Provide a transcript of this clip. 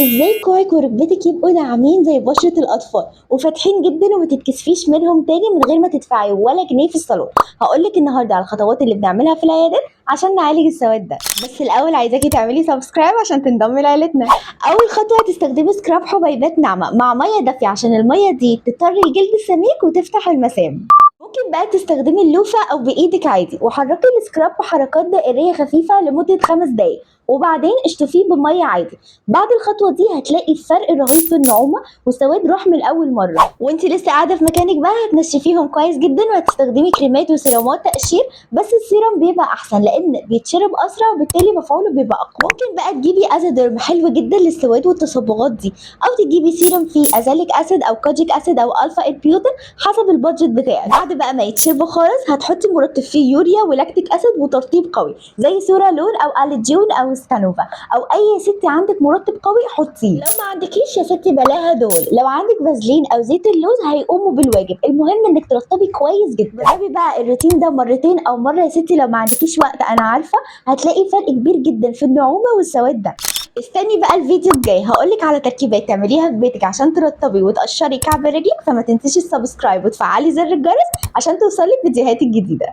ازاي كوعك وركبتك يبقوا ناعمين زي بشرة الاطفال وفاتحين جدا وما تتكسفيش منهم تاني من غير ما تدفعي ولا جنيه في الصالون؟ هقولك النهارده على الخطوات اللي بنعملها في العيادات عشان نعالج السواد ده. بس الاول عايزاكي تعملي subscribe عشان تنضمي لعيلتنا. اول خطوة هتستخدمي scrub حبيبات ناعمة مع مية دافيه عشان المية دي تطري الجلد السميك وتفتح المسام. ممكن بقى تستخدمي اللوفه او بايدك عادي، وحركي ال scrub بحركات دائريه خفيفة لمدة 5 دقايق وبعدين اشطفيه بميه عادي. بعد الخطوة دي هتلاقي فرق رهيب في النعومه والسواد راح من اول مرة. وانت لسه قاعدة في مكانك بقى هتنشفيهم كويس جدا وهتستخدمي كريمات وسيرامات تقشير، بس السيرم بيبقى احسن لان بيتشرب اسرع وبالتالي مفعوله بيبقى اقوى. ممكن بقى تجيبي ازاديرم حلو جدا للسواد والتصبغات دي، او تجيبي سيرم فيه azelaic acid او kojic acid او alpha arbutin حسب ال budget بتاعك. بعد بقى ما يتشربوا خالص هتحطي مرطب فيه يوريا و lactic acid وترطيب قوي زي سورالون او الجون او ستانوفا او اي ستي عندك مرطب قوي حطيه. لو ما عندكيش يا ستي بلاها دول، لو عندك فازلين او زيت اللوز هيقوموا بالواجب. المهم انك ترطبي كويس جدا. جربي بقى الروتين ده مرتين او مرة يا ستي لو ما عندكيش وقت، انا عارفه هتلاقي فرق كبير جدا في النعومه والسواد ده. استني بقى الفيديو الجاي هقولك على تركيبات تعمليها في بيتك عشان ترطبي وتقشري كعب رجلك، فما تنسيش ال subscribe وتفعلي زر الجرس عشان توصلك فيديوهاتي الجديدة.